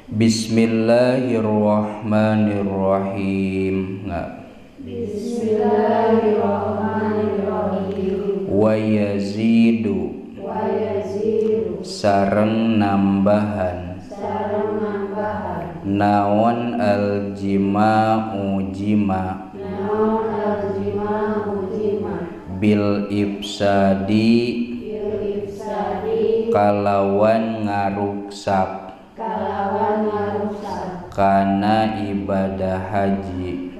Bismillahirrahmanirrahim. Bismillahirrahmanirrahim. Wa yazidu sareng nambahan naon aljima'u jima bil ifsadi kalawan ngaruksak kana ibadah haji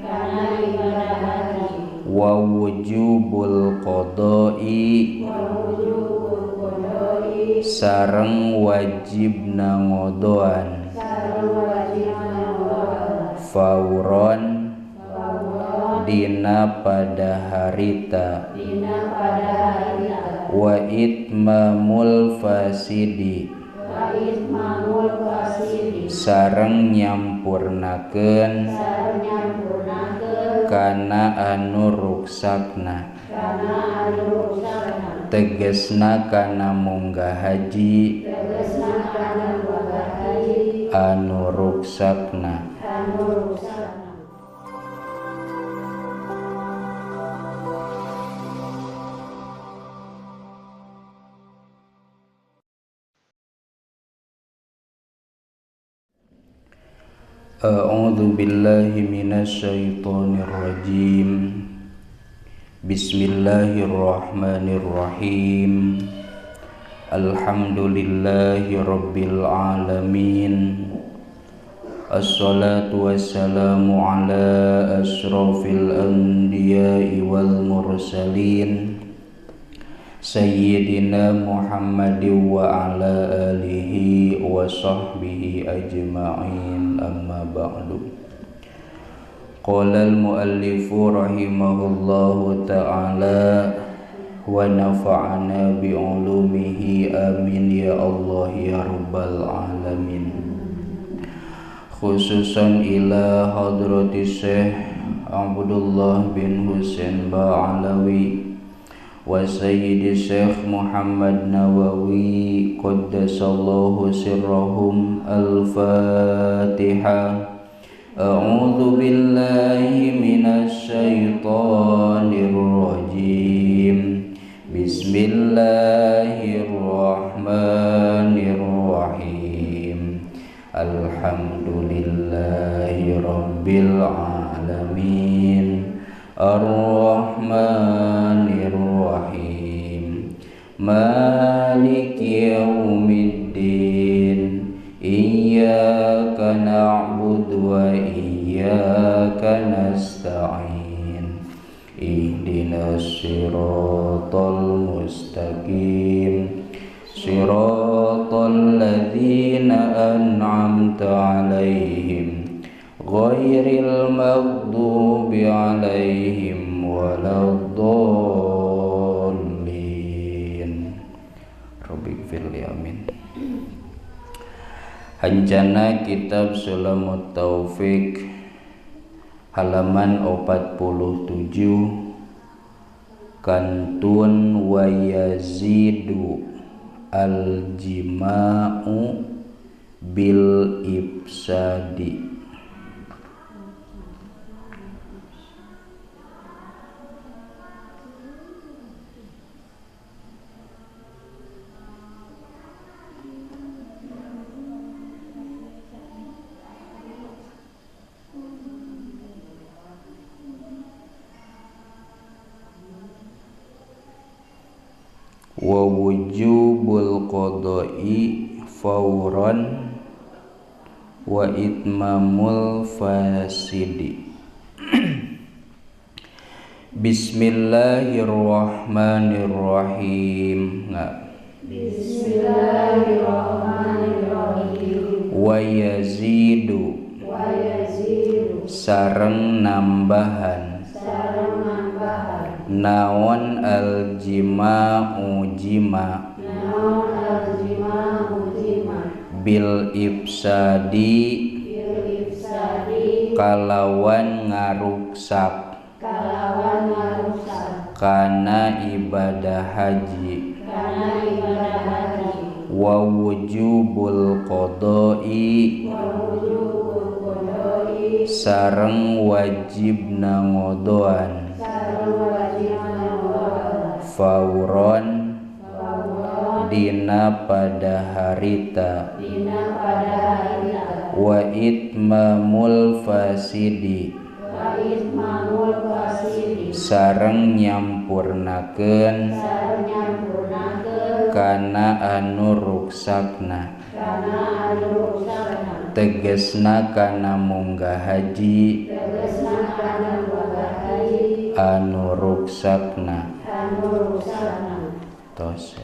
wa wujubul qada'i sareng wajibna ngodoan fauron dina pada harita wa itmamul fasidi sareng nyampurnakeun kana anu ruksakna tegesna kana munggah haji anu ruksakna. A'udzu billahi minasyaitonir rajim. Bismillahirrahmanirrahim. Alhamdulillahi rabbil alamin. Assalatu wassalamu ala asyrafil anbiya'i wal mursalin Sayyidina Muhammadin wa ala alihi wa sahbihi ajma'in, amma ba'du. Qala al-muallifu rahimahullahu ta'ala wa nafa'ana bi'ulumihi, amin ya Allah ya rabbal alamin. Khususan ila hadrati Syekh Abdullah bin Husain Ba'alawi wa Sayyidi Syekh Muhammad Nawawi qaddasallahu sirrahum. Al-Fatihah. A'udzu billahi minasy syaithanir rajim. Bismillahirrahmanirrahim. Alhamdulillahi rabbil alamin. Ar-Rahmanir Rahim. Maliki yaumiddin. Iyyaka na'budu wa iyyaka nasta'in. Ihdinas siratal mustaqim. Siratal ladzina an'amta 'alaihim ghairil maghdubi 'alaihim waladdallin. Rabbighfirli, amin. Hancana kitab Sulamut Taufik halaman 47 kantun wa yazidu aljima'u bil ifsadi. Wa wujubul qada'i fauran wa itmamul fasidi. Bismillahirrahmanirrahim. Bismillahirrahmanirrahim. Wa yazidu sareng nambahan naon aljima'u jima bil ifsadi kalawan ngaruksak kana ibadah haji Wa wujubul qada'i sareng wajibna ngodoan fauron dina pada harita wa itmamul fasidi sareng nyampurnakeun kana anu ruksakna tegesna kana munggah haji anu ruksakna. Tos.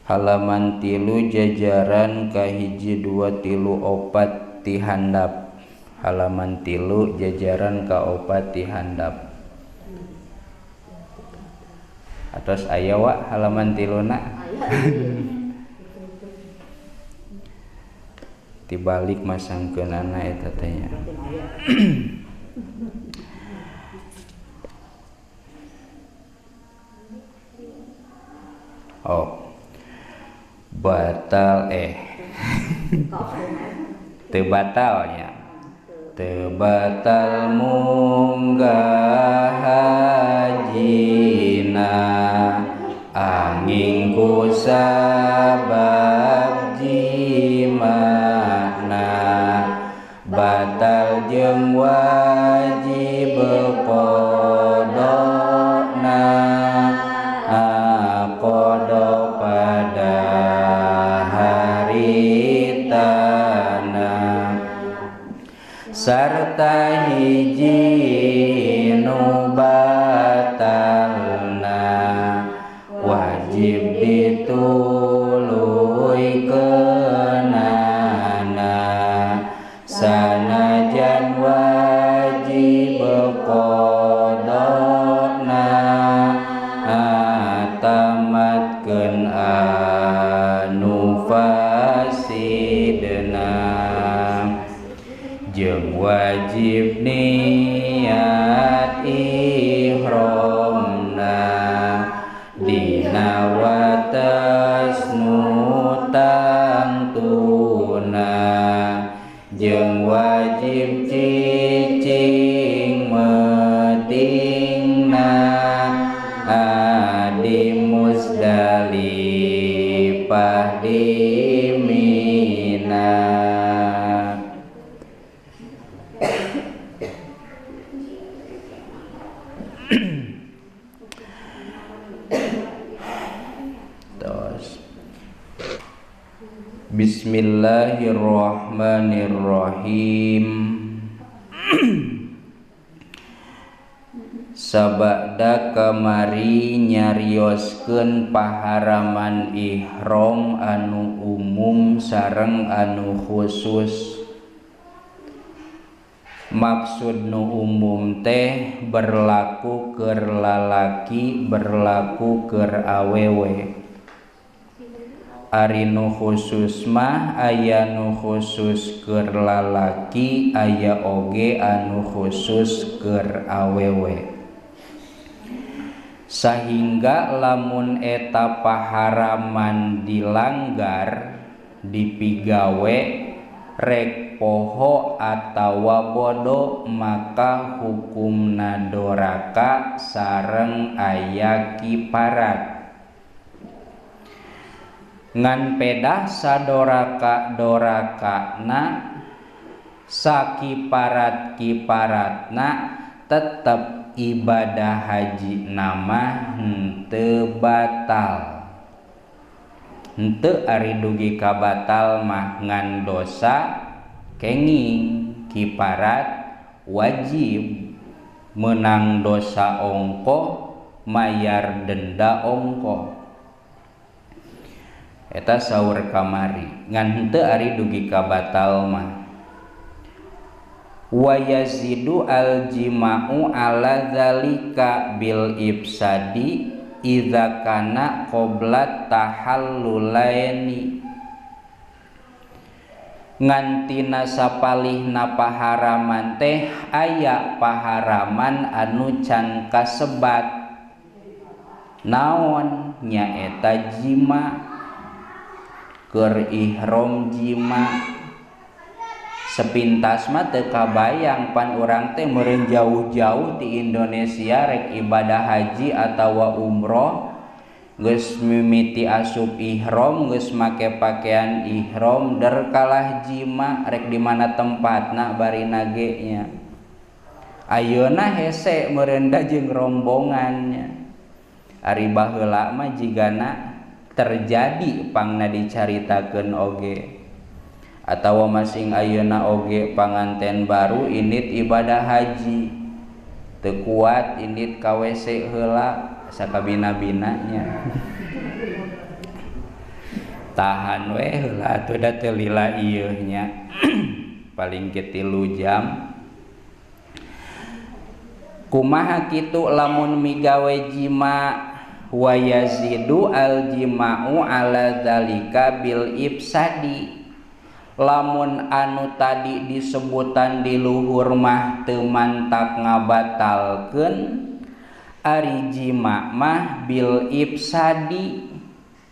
Halaman 3 jajaran kahiji 2 3 4 ti handap. Halaman 3 jajaran ka 4 ti handap. Atos aya wa halaman 3 na. Tibalik masangkeunana eta teh nya. Oh. Batal teu batalnya. Teu batal munggah hajina angin ku sabab jimana batal jeung wajib qadana qada pada haritana sarta hiji nu batalna wajib dituluykeunana sanajan wajib qadana tamatkeun anu fasidna jeung wajib niat ihramna dina wates nu tangtuna jeung wajib cicing metingna di Musdalifah di Mina. Terus. Bismillahirrahmanirrahim. Sabada kamari nyarioskeun paharaman ihram anu umum sareng anu khusus. Maksud nu umum teh berlaku keur lalaki, berlaku keur awewe. Ari nu khusus mah aya nu khusus keur lalaki, aya oge anu khusus keur awewe. Sahingga lamun eta paharaman dilanggar dipigawe rek poho atawa bodo maka hukumna doraka sareng aya kiparat. Ngan pedah sadoraka dorakana sakiparat kiparatna tetep ibadah haji nama henteu batal. Henteu ari dugi ka batal mah ngan dosa kenging kiparat wajib menang dosa ongko mayar denda ongko. Eta saur kamari ngan henteu ari dugi ka batal mah. Wa yazidu al-jima'u ala dzalika bil ifsadi idza kana qabla tahallulaini. Ngantina sapalihna paharaman teh aya paharaman anu can kasebat. Naon nyaeta jima, keur ihram jima. Sepintas mah teu kabayang pan urang teh meureun jauh-jauh ti Indonesia rek ibadah haji atawa umroh, geus mimiti asup ihram, geus make pakaian ihram, der kalah jima rek di mana tempatna barina ge nya. Ayeuna hese meureun da jeung rombongannya. Ari baheula mah jigana terjadi pangna dicaritakeun oge. Atawa masing ayeuna oge panganten baru indit ibadah haji teu kuat indit ka WC heula sakabina-binanya. Tahan we heula atuh da teu lila ieu nya. Paling ge 3 jam. Kumaha kitu lamun migawe jima? Wa yazidu al jima'u ala dzalika bil ifsadi. Lamun anu tadi disebutan di luhur mah teu mantak ngabatalkeun, ari jima mah bil ifsadi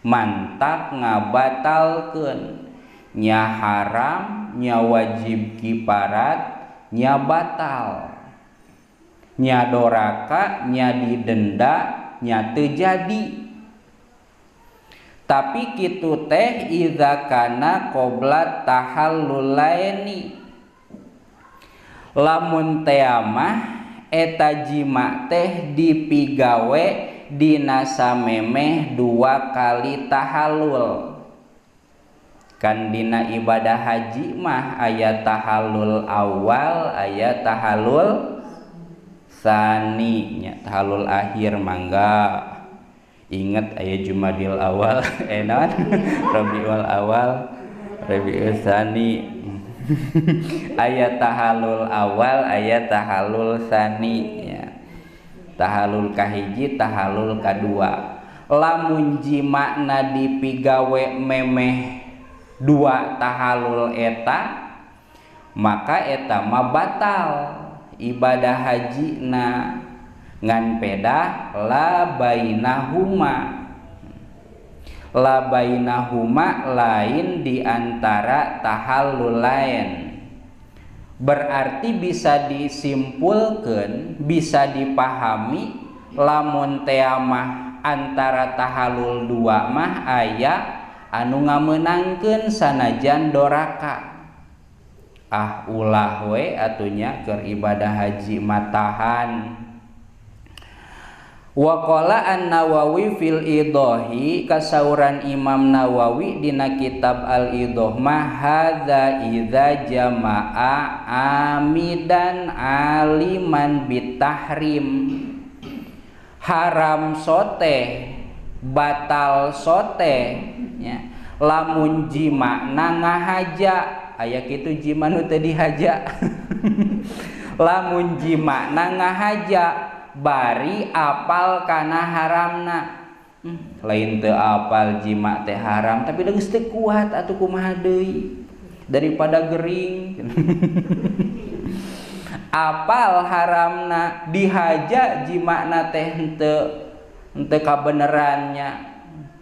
mantak ngabatalkeun, nya haram, nya wajib kiparat, nya batal, nya doraka, nya didenda, nya teu jadi. Tapi kitu teh idza kana qabla tahallulaini. Lamun tea mah eta jima teh dipigawe dina samemeh 2 kali tahallul. Kan dina ibadah haji mah aya tahallul awal, aya tahallul sani nya, tahallul akhir mangga. Ingat aya Jumadil awal, naon? Rabiul awal, Rabiul sani. Aya tahallul awal, aya tahallul sani ya. Tahallul kahiji, tahallul kadua. Lamun jimakna dipigawe memeh 2 tahallul eta, maka eta mah batal ibadah hajina. Ngan pedah la bainahuma, la bainahuma lain di antara tahallul lain. Berarti bisa disimpulkan, bisa dipahami lamun tea mah antara tahallul 2 mah aya anu ngamenangkeun sanajan doraka. Ah ulah we atunya keur ibadah haji matahan. Waqala An-Nawawi fil Idahi, kasauran Imam Nawawi dina kitab Al-Idah mah hadza idza jama'a amidan aliman bitahrim. Haram sote, batal sote nya. Lamun jima na ngahaja, aya kitu jima nu teu dihaja. Lamun jima na ngahaja bari apal kana haramna. Lain teu apal jima teh haram tapi geus teu kuat atuh kumaha deui daripada gering. Apal haramna dihaja jimana teh henteu kabenerannya,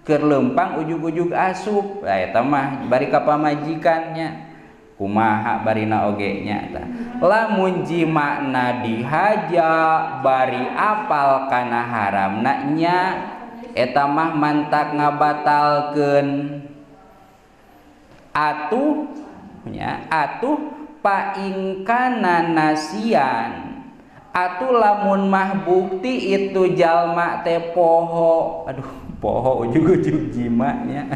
keur leumpang ujug-ujug asup. Lah eta mah bari ka pamajikannya kumaha barina oge nya tah. Lamun jimakna dihaja bari apal kana haramna nya eta mah mantak ngabatalkeun. Atuh nya, atuh paingkana nasian, atuh lamun mah bukti itu jalma teh poho, aduh poho ujug-ujug jimaknya.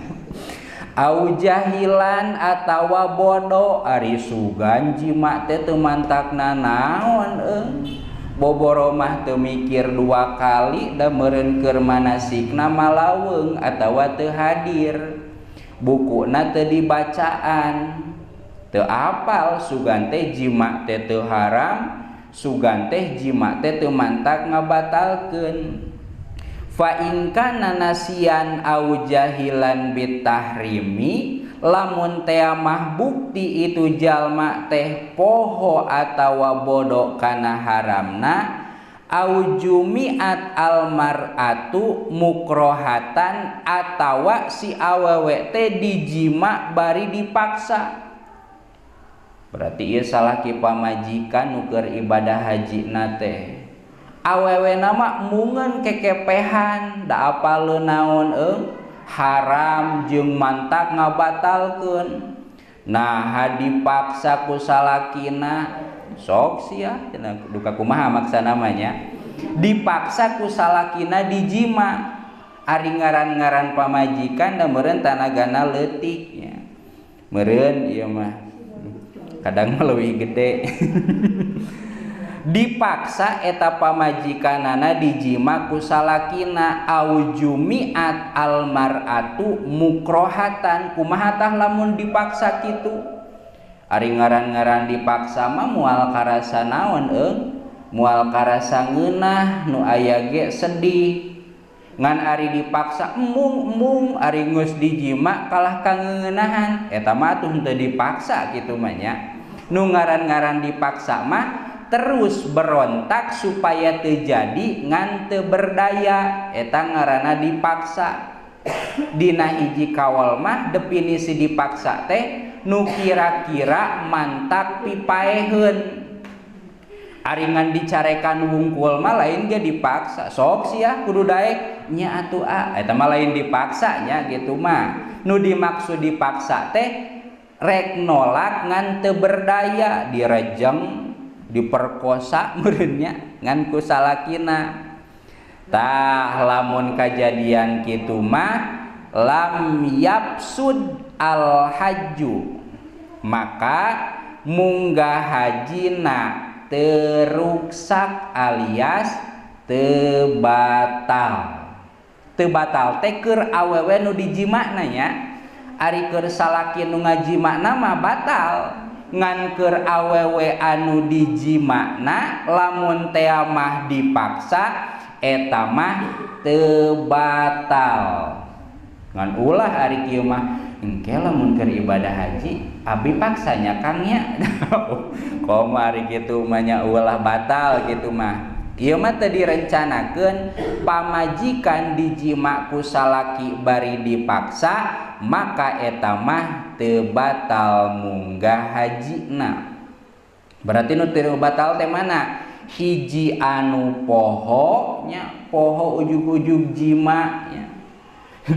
Au jahilan atawa bodoh, ari sugan jima teh teu mantakna naon eung. Boboro mah teu mikir 2 kali da meureun keur manasikna malaweung atawa teu hadir. Bukuna teu dibacaan. Teu apal sugan teh jima teh teu haram, sugan teh jima teh teu mantak ngabatalkeun. Fa in kana nasian au jahilan bitahrimi, lamun teh mah bukti itu jalma teh poho atawa bodoh kana haramna, au jumiat almar'atu mukrohatan atawa si awewe teh dijima bari dipaksa. Berarti ieu salah ki pamajikan nu keur ibadah haji na teh. Awewe nama mungeun kekepehan da apaleun naon haram jeung mantak ngabatalkeun. Nah dipaksa ku salakina sok sia cenah duka kumaha maksa namanya. Dipaksa ku salakina dijima. Ari ngaran-ngaran pamajikan da meureun tanagana leutik nya. Meureun ieu mah kadang mah leuwih gede. Dipaksa eta pamajikanana dijima ku salakina au jumiat almar'atu mukrohatan. Kumaha tah lamun dipaksa kitu? Ari ngaran-ngaran dipaksa mah moal karasa naon moal karasa ngeunah nu aya ge sedih. Ngan ari dipaksa embung-embung ari geus dijima kalah kangeunahan eta mah atuh henteu dipaksa kitu mah nya. Nu ngaran-ngaran dipaksa mah terus berontak supaya terjadi ngan teu berdaya eta ngaranna dipaksa. Dina hiji kawal mah definisi dipaksa teh nu kira-kira mantak pipaeheun. Ari ngan dicarekan wungkul mah lain ge dipaksa. Sok sia kudu daek nya atuh a eta mah lain dipaksa nya gitu mah. Nu dimaksud dipaksa teh rek nolak ngan teu berdaya, direjeng, diperkosa meureunnya ngan ku salakina. Tah lamun kajadian kitu mah lam yapsud al hajju, maka munggah hajina teruksak alias tebatal. Tebatal teh keur awewe nu dijimakna nya. Ari keur salaki nu ngajimakna mah batal. Ngan keur awewe anu dijimakna lamun teh mah dipaksa eta mah teu batal. Ngan ulah ari kieu mah engke lamun keur ibadah haji abi paksanya Kang nya. Komo ari kitu mah nya ulah batal kitu mah. Ieu mah teu direncanakeun pamajikan dijima ku salaki bari dipaksa maka eta mah teu batal munggah hajina. Berarti nu teu batal teh mana? Hiji anu poho nya, poho ujug-ujug jima nya.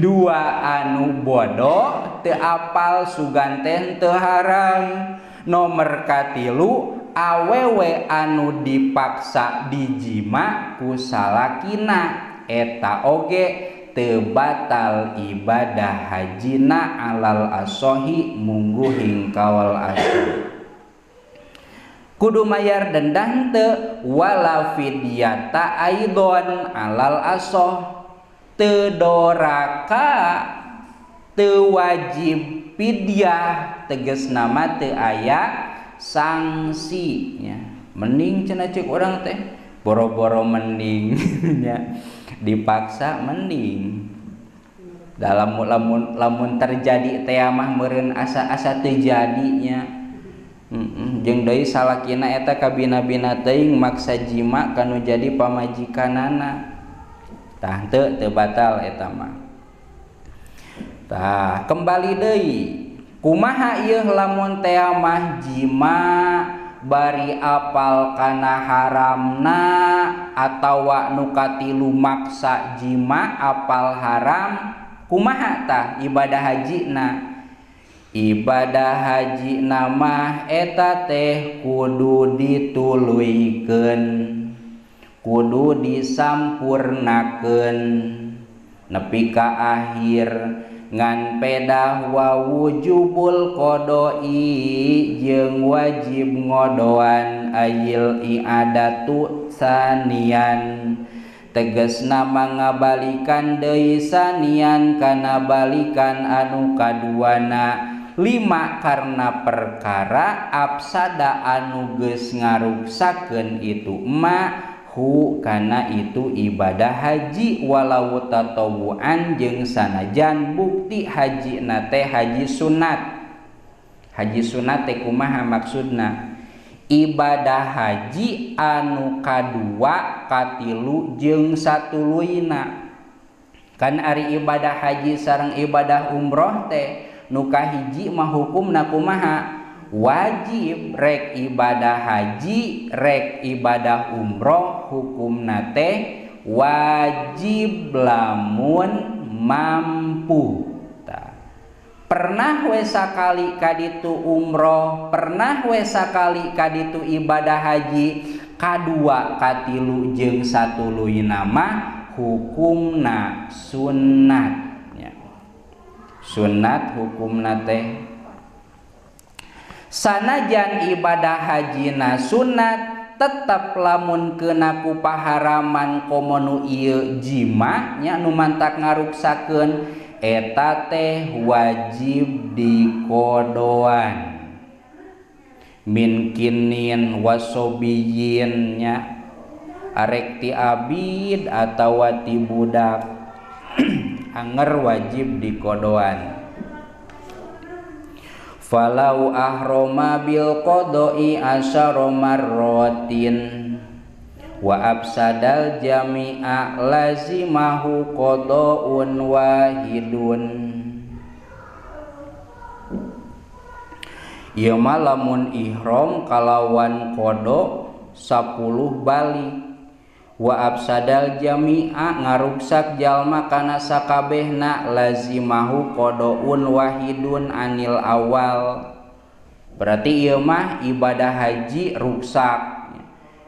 Dua anu bodoh teu apal sugan teh teu haram. Nomor katilu awewe anu dipaksa dijima ku salakina eta oge teu batal ibadah hajina alal asohi mungguhing kawal asoh. Kudu mayar denda henteu wala fidyata aidon alal asoh. Teu doraka teu wajib fidyah tegasna mah teu aya sanksi nya. Mending cenah ceuk urang teh boro-boro mending nya dipaksa mending. Dalam lamun terjadi teh mah meureun asa-asa teu jadi nya. Jeung deui salakina eta kabina-bina teuing maksa jima kanu jadi pamajikanana. Tah teu batal eta mah. Tah kembali deui kumaha ieu lamun teh mah jima bari apal kana haramna atawa nu katilu maksa jima apal haram kumaha tah ibadah hajina? Ibadah hajina mah eta teh kudu dituluykeun, kudu disampurnakeun nepi ka akhir. Ngan pedah wa wujubul qodoi jeung wajib ngodoan ayil i'adatu sanian tegasna mangabalikan deui sanian kana balikan anu kaduana Lima karena perkara afsada anu geus ngaruksakeun itu ma hu kana itu ibadah haji walau tatawuan jeung sanajan bukti haji na teh haji sunat. Haji sunat teh kumaha maksudna? Ibadah haji anu kadua katilu jeung satuluyna. Kan ari ibadah haji sareng ibadah umroh teh nu kahiji mah hukumna kumaha? Wajib. Rek ibadah haji rek ibadah umroh hukumna teh wajib lamun mampu. Pernah we sakali kaditu umroh, pernah we sakali kaditu ibadah haji, kadua katilu jeung satuluyna mah hukumna sunat ya. Sunat hukumna teh sanajan ibadah hajina sunat tetep lamun kena ku paharaman komo nu ieu jima nya nu mantak ngaruksakeun eta teh wajib dikodoan min kinin wasobiyin nya arek ti abid atawa ti budak anger wajib dikodoan. Falau ahroma bil qada'i asyara marratin wa afsadal jami'a lazimahu qada'un wahidun. Ieu mah lamun ihram kalawan qada 10 balik wa afsadal jami'a ngaruksak jalma kana sakabehna lazimahu qada'un wahidun anil awal. Berarti ieu mah ibadah haji ruksak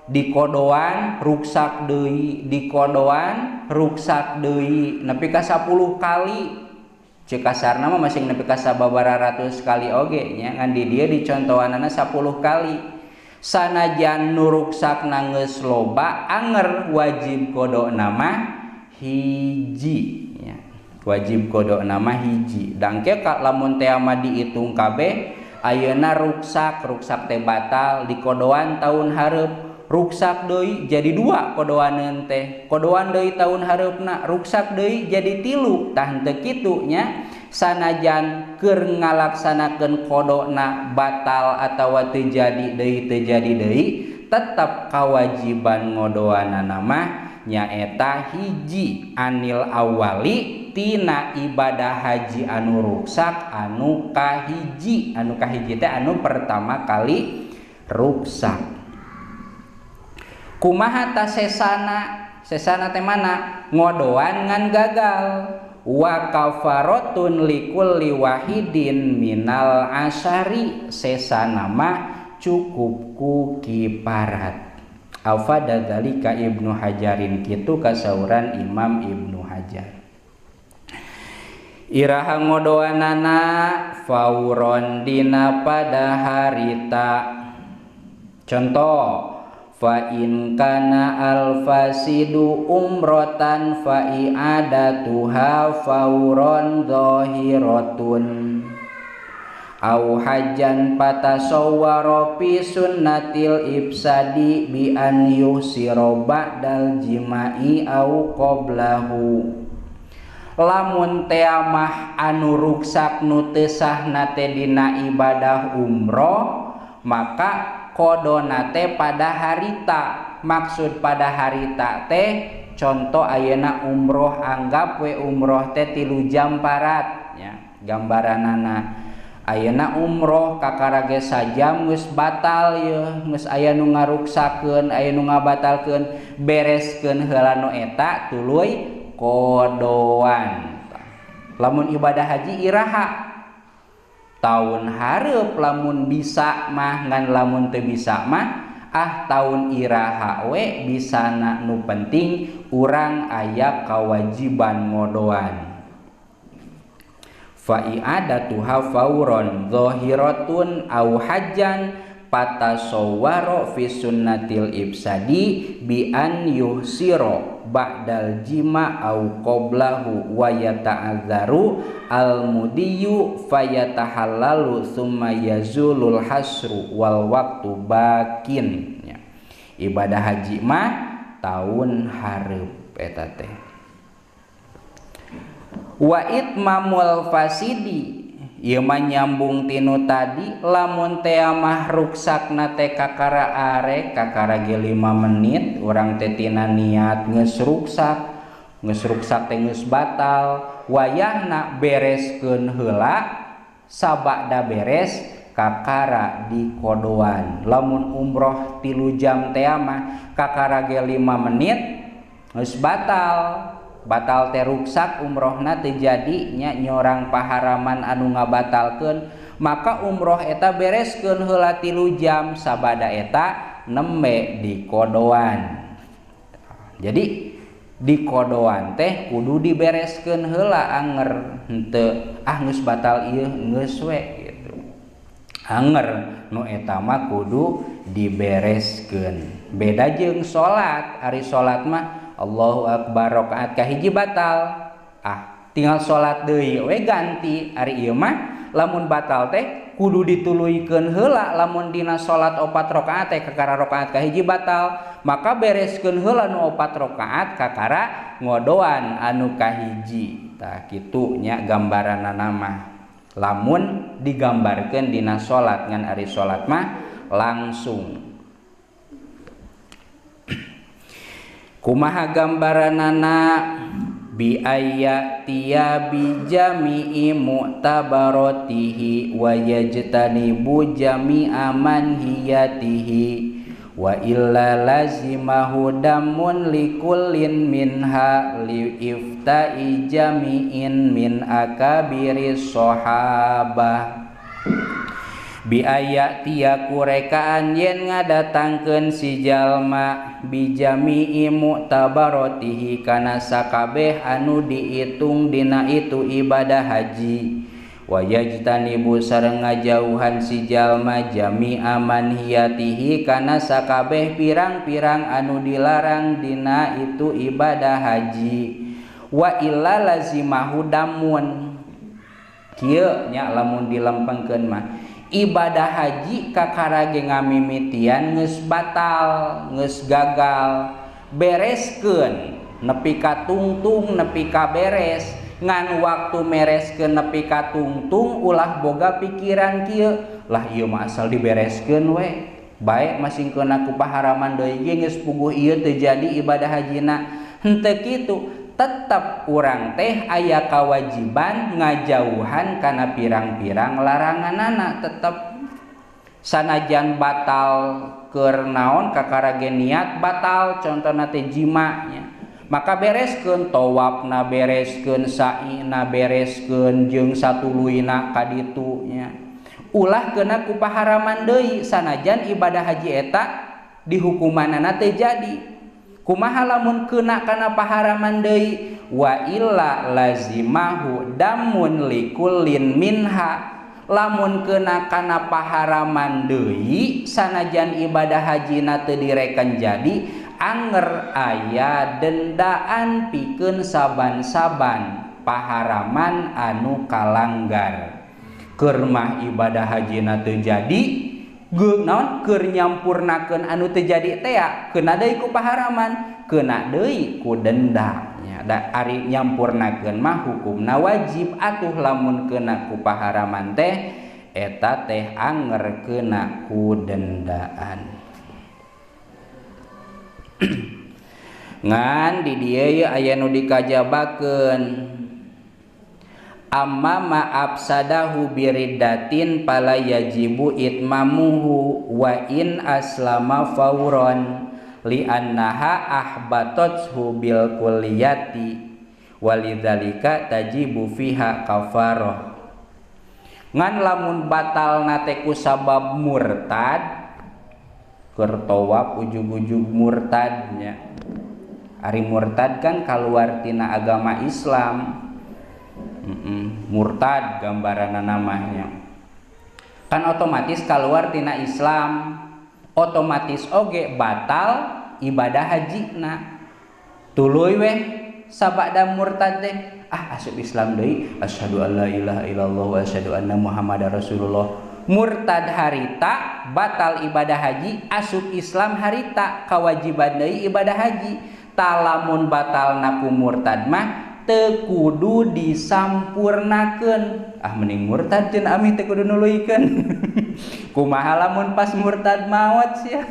dikodoan ruksak deui, dikodoan ruksak deui nepi ka 10 kali. Ceuk kasarna mah masing nepi ka sababaraha ratus kali oge nya, ngan di dieu dicontohanana 10 kali. Sanajan nu ruksakna geus loba anger wajib qadona mah hiji nya. Wajib qadona mah hiji. Dangke ka lamun teh mah diitung kabeh ayeuna ruksak, ruksak teh batal dikodoan tahun hareup, ruksak deui jadi 2 kodoaneun teh, kodoan deui tahun hareupna ruksak deui jadi 3. Tah henteu kitu nya, sanajan keur ngalaksanakeun qadona batal atawa teu jadi deui, teu jadi deui tetep kawajiban ngodoanana mah nyaeta hiji anil awali tina ibadah haji anu ruksak anu kahiji. Anu kahiji teh anu pertama kali ruksak. Kumaha ta sesana? Sesana teh mana? Ngodoan ngan gagal. Wa kafaratun likulli wahidin minal asyari. Sesana mah cukup ku kiparat. Afada dzalika Ibnu Hajarin, kitu kasauran Imam Ibnu Hajar. Iraha ngodoanana fauron dina pada harita. Contoh, fa in kana al-fasidu umrotan fa i'adatuha fauron zahiratun au hajjan patasawwara fi sunnatil ifsadi bi an yusira ba'dal jima'i au qablahu. Lamun teamah anu ruksak nu teu sahna teh dina ibadah umroh maka qadona teh pada harita. Maksud pada harita teh contoh ayeuna umroh, anggap we umroh teh 3 jam parat nya gambaranana. Ayeuna umroh kakara ge sajam geus batal yeuh, geus aya nu ngaruksakeun, aya nu ngabatalkeun, bereskeun heula nu eta tuluy kodoan. Lamun ibadah haji iraha tahun hareup lamun bisa mah, ngan lamun teu bisa mah ah tahun iraha we bisana, nu penting urang aya kawajiban ngodoan. Fa i'adatuha fauron zahiratun au hajjan Patasawwaro fi sunnatil ibsadi bi an yuhsiro ba'dal jima au qablahu wa yata'adzaru al mudiyu fayatahallalu tsumma yazulul hasru wal waqtu bakin. Ibadah haji mah tahun hareup eta teh. Wa itmamul fasidi ieu mah nyambung tinu tadi lamun teh mah ruksakna teh kakara arek kakara ge 5 menit urang teh tina niat geus ruksak teh geus batal wayahna bereskeun heula sabada beres kakara di kodoan. Lamun umroh 3 jam teh mah kakara ge 5 menit geus batal. Batal teh ruksak umrohna teu jadi nya nyorang paharaman anu ngabatalkeun maka umroh eta bereskeun heula 3 jam sabada eta nembe di kodoan. Jadi di kodoan teh kudu dibereskeun heula anger henteu ah geus batal ieu geus we gitu. Anger nu eta mah kudu dibereskeun. Beda jeung salat, ari salat mah Allahu akbar rakaat kahiji batal ah tinggal salat deui we ganti. Ari ieu mah lamun batal teh kudu dituluykeun heula lamun dina salat 4 rakaat teh kakara rakaat kahiji batal maka bereskeun heula nu 4 rakaat kakara ngodoan anu kahiji. Tah kitu nya gambaranana mah lamun digambarkeun dina salat ngan ari salat mah langsung. Kumaha gambaranana bi ayatiya bi jami'i mu'tabaratihi wa yajtanibu jami'a manhiyatihi wa illa lazimahu damun likullin minha li ifta'i jami'in min akabiri sahabah. Bi ayatiya kurekaan yen ngadatangkeun si jalma bi jami'i mu'tabaratihi kana sakabeh anu diitung dina itu ibadah haji wa yajtanibu sareng ngajauhan si jalma jami'a manhiyatihi kana sakabeh pirang-pirang anu dilarang dina itu ibadah haji wa illa lazimahu damun. Kieu nya lamun dilempengkeun mah ibadah haji kakara ge ngamimitian geus batal geus gagal bereskeun nepi ka tungtung nepi ka beres ngan waktu mereskeun nepi ka tungtung ulah boga pikiran kieu lah ieu mah asal dibereskeun we bae masingkeun ku paharaman deui ge geus puguh ieu teu jadi ibadah hajina. Henteu kitu tetep urang teh aya kewajiban ngajauhan kana pirang-pirang laranganana tetep sanajan batal keur naon kakara ge niat batal contona teh jimanya maka bereskeun tawafna bereskeun sa'ina bereskeun jeung satuluyna ka ditu nya ulah keuna ku paharaman deui sanajan ibadah haji eta dihukumanana teh jadi. Kumaha lamun kena kana paharaman deui wa illa lazimahu damun likullin minha lamun kena kana paharaman deui sanajan ibadah hajina teu direken jadi anger aya dendaan pikeun saban-saban paharaman anu kalanggar. Keur mah ibadah hajina teu jadi naon keur nyampurnakeun anu teu jadi teh kena deui ku paharaman kena deui ku denda nya. Da ari nyampurnakeun mah hukumna wajib atuh lamun kena ku paharaman teh eta teh anger kena ku dendaan. Ngan di dieu ye aya nu dikajabakeun amma ma'afsadahu biriddatin fala yajibu itmamuhu wa in aslama fauron li'annaha ahbatathu bil kulliyati walidzalika tajibu fiha kafarah. Ngan lamun batalna teh ku sabab murtad keur tawaf ujug-ujug murtadnya. Ari murtad kan kaluar tina agama Islam. Murtad gambaranna namanya. Kan otomatis keluar tina Islam, otomatis oge batal ibadah hajina. Tuluy weh sabada murtad teh, ah asup Islam deui, asyhadu alla ilaha illallah wa asyhadu anna Muhammadar Rasulullah. Murtad harita batal ibadah haji, asup Islam harita kewajiban deui ibadah haji. Talamun batalna ku murtad mah teu kudu disampurnakeun. Ah mending murtad cenah amih teu kudu nuluykeun. Kumaha lamun pas murtad maot sia.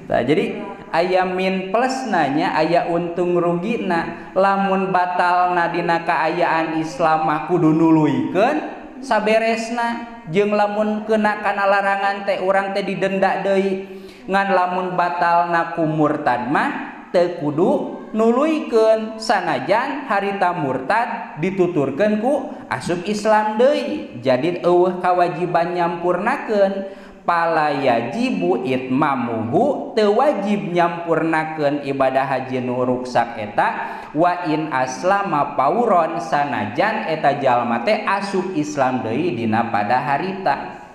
Tah jadi aya min plus nanya, aya untung rugina. Lamun batalna dina kaayaan Islam mah kudu nuluykeun saberesna, jeung lamun kena kana larangan teh urang teh didenda deui. Ngan lamun batalna ku murtad mah teu kudu nuluykeun, sanajan harita murtad dituturkeun ku asup Islam deui. Jadi eueuh kawajiban nyampurnakeun. Pala yajibu itmamuhu, teu wajib nyampurnakeun ibadah haji nu ruksak eta, wa in aslama pauron, sanajan eta jalma teh asup Islam deui dina pada harita.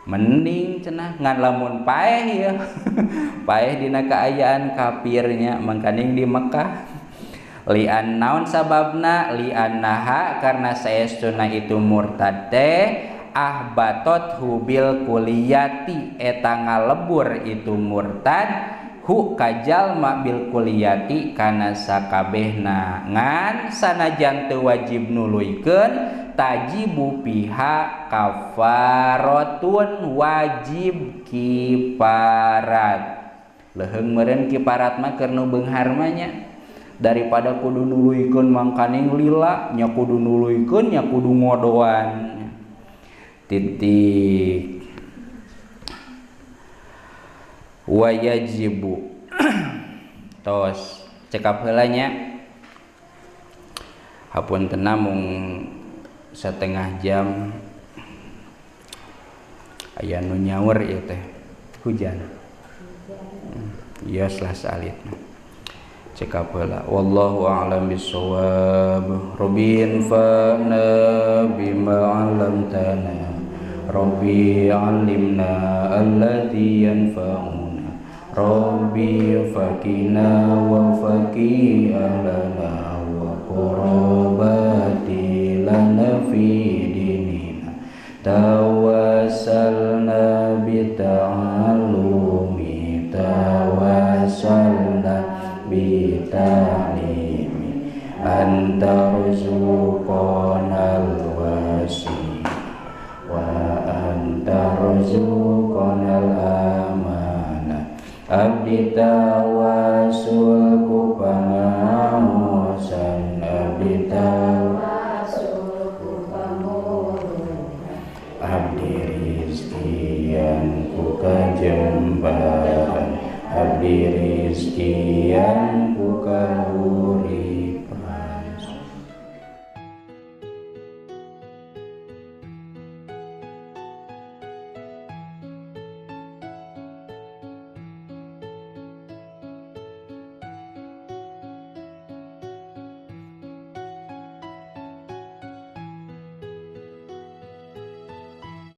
Mending cenah ngan lamun paeh ya. Paeh dina kaayaan kafirnya mangkaning di Mekah. Lian naon sababna, li'annaha karena saestuna itu murtad teh ahbatot hubil kuliyati, eta ngalebur itu murtad hu kajalma bil kuliyati kana sakabehna. Ngan sanajan teu wajib nuluykeun, tajibu piha kafaratun, wajib kiparat. Leuheung meureun kiparat mah keur nu beunghar mah nya, daripada kudu nuluykeun mangkaning lila nya kudu nuluykeun nya kudu ngodoan. Titik. Wayajibu. Tos cekap heula nya. Hapunten mung setengah jam. Aya nu nyaur ieu teh hujan. Ieu lah salit. Cekap heula. Wallahu a'lam bissawab. Rabbin fa'na bima 'allamtana. Rabbi 'allimna alladhi yanfa'una. Rabbi faqina wa faqi ahlana wa qurabati lana fi dinina. Tawassalna bi ta'allumi, tawassalna bi ta'limi, anta rzuqanal wasi wa anta rzuqanal amana. Abdi tawasul ku pangaosan, abdi tawasul ku pangurungan, abdi rizkian ku kajembaran, abdi rizkian ku kaluhuran.